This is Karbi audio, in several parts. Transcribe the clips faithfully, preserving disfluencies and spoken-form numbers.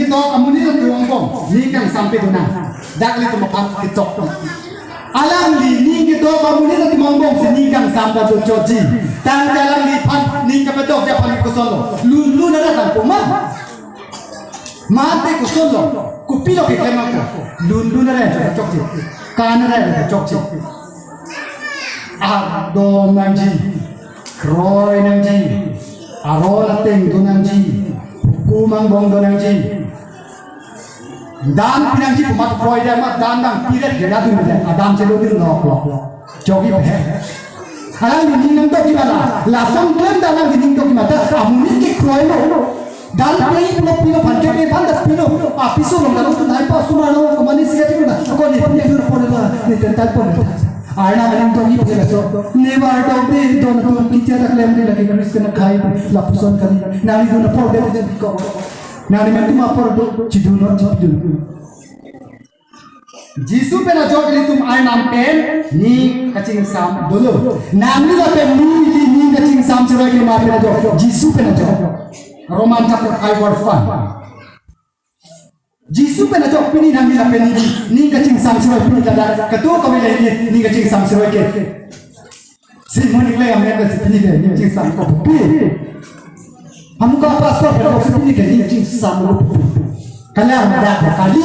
Tok amonit atum angbong, ning kangsam pidun nang. Dak ilitum aphan ketok. Alangli ning kedok amonit atum angbong si ning kangsam ta dochotji. Tangte alangliphan ning kapadokji aphan kosonlo? Lunlun arat tangpo ma. Mate kosonlo? Kopilo keklem ako? Lunlun arat chokche. Kan arat chokche. Ardom nangji. Kroi nangji. Aron ateng do nangji. Hukum angbong do nangji. Dan pinangji pu amat kroi dam, amat dan nangpidet ke dadun dam. Adam chelodun lok lok. Jogi pe. Alangli ning nangdokji ma la. Lason klemdam alangli ning dokji ma ta. Amonit ke kroilo. Dan pei pulo pilo phan ke pei phan ta pilo. Apiso along dalo tu nai pa sumar lo komani siga tu na. Ko ni pun tu pon la. Ni tentan pon. Arnam ning dokji pu laso. Never do be don tu kicha dak lem di lagi Kristen akhai lapuson kali. Nangli dun apor de ko. Nangli mentum apor do chidun non chidun. Jisu pen ajok ilitum Arnam pen ning kachingsam dolo. Nangli lapen neli ning kachingsam siroi ke ma pen ajok? Jisu pen ajok. Roman chapter five verse one. Jisu pen ajok pini nangli lapen neli ning kachingsam siroi pini kada kado kave le ning kachingsam siroi ke. Si mo ning le amen si pini ke ning chingsam ko pi. Hamuka pastor pen si pini ke ning chingsam ko pi. Kalian dak kali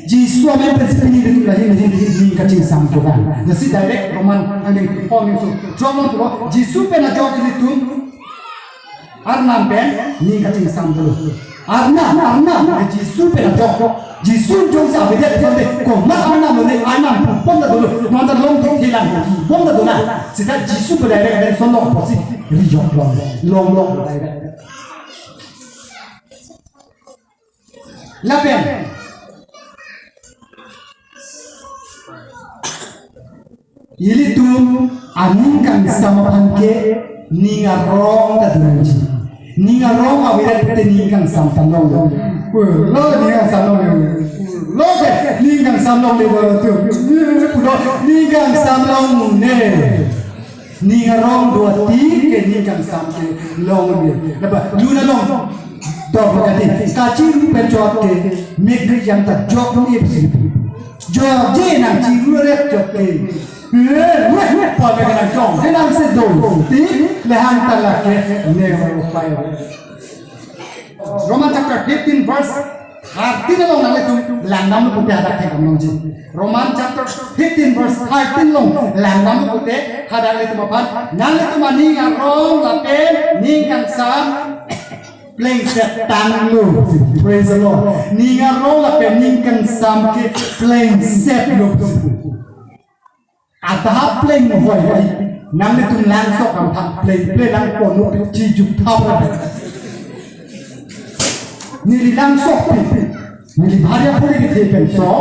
Jisu amen pen si pini ilitum lahin lahin ning kachingsam ko kan. Lasi direct Roman angdeng Paul ning so. Roman ko Jisu pen ajok ilitum Arnam pen ning kachingsam dolo. Arnam, Arnam, Jisu pen ajok. Jisu jongsi avedet sante, komat Arnam lone, Arnam pon ta dolo, non ta long thek thelang, pon ta dolo. Seta Jisu pen direct, direct son long posi, ri jok long, long long direct. Lapen. Ilitum aning kangsam aphan ke ning arong ta do nangji. Ning arong avedet te ning kangsam ta longlo. Lo ning kangsam longlo. Lo ke ning kangsam longlo tu. Pulo ning kangsam longne. Ning arong do ati ke ning kangsam ke longne. Napa lun along. Dok kati kachiru pen chot ke mek yang ta jok ni ipsi. Jok je nangchiru ret chot ke. Eh, weh, pon ke nangchong, je nangse do. Ti, lehang ta lake, ne upai. Roman chapter fifteen verse thirteen along nanglitum langdam pute hadak thek among ji. Roman chapter fifteen verse thirteen along langdam pute hadak ilitum aphan nanglitum aning arong lapen ning kangsam plengset tanglo. Praise the Lord. Ning arong lapen ning kangsam ke plengsetlo. Adha pleng hoi hoi. Nanglitum langsok kamthang pleng pleng lang kono pi chi juk thap ra. Neli langsok pi pi. Neli bharya puli kethe pen so.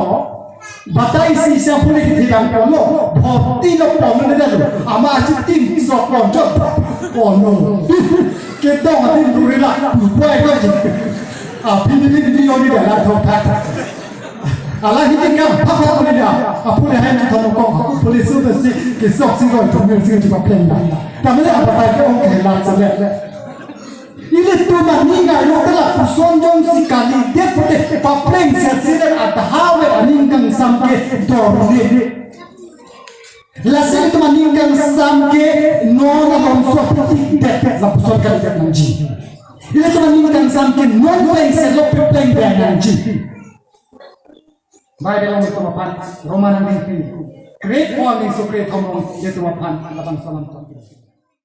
Batai isi isi puli kethe bang kono. Bhorti lo kono ne dalo. Ama aji tin so konjot. Kono. Kedong atin duri la. Buai ko ji. Aphi ni ni ni oni dala thok thak. Ala hiti kam phapha kuni dia. Apuni hai ni thonok kong aku police tu si kisok si gol thumir si jipa pleng da. Tamile abatai ke ong kehelat sele. Ilitum aning arong ta lapuson jongsi kalidet pute paplengset si le adha ave aning kangsam ke dorni. Lasi ilitum aning kangsam ke non along so putik det lapuson kalidet nangji. Ilitum aning kangsam ke non plengsetlo pepleng nangji. Bible along ilitum aphan Roman angdeng phli kre-kre ning so kre-kre thom along ilitum aphan labang salam tong.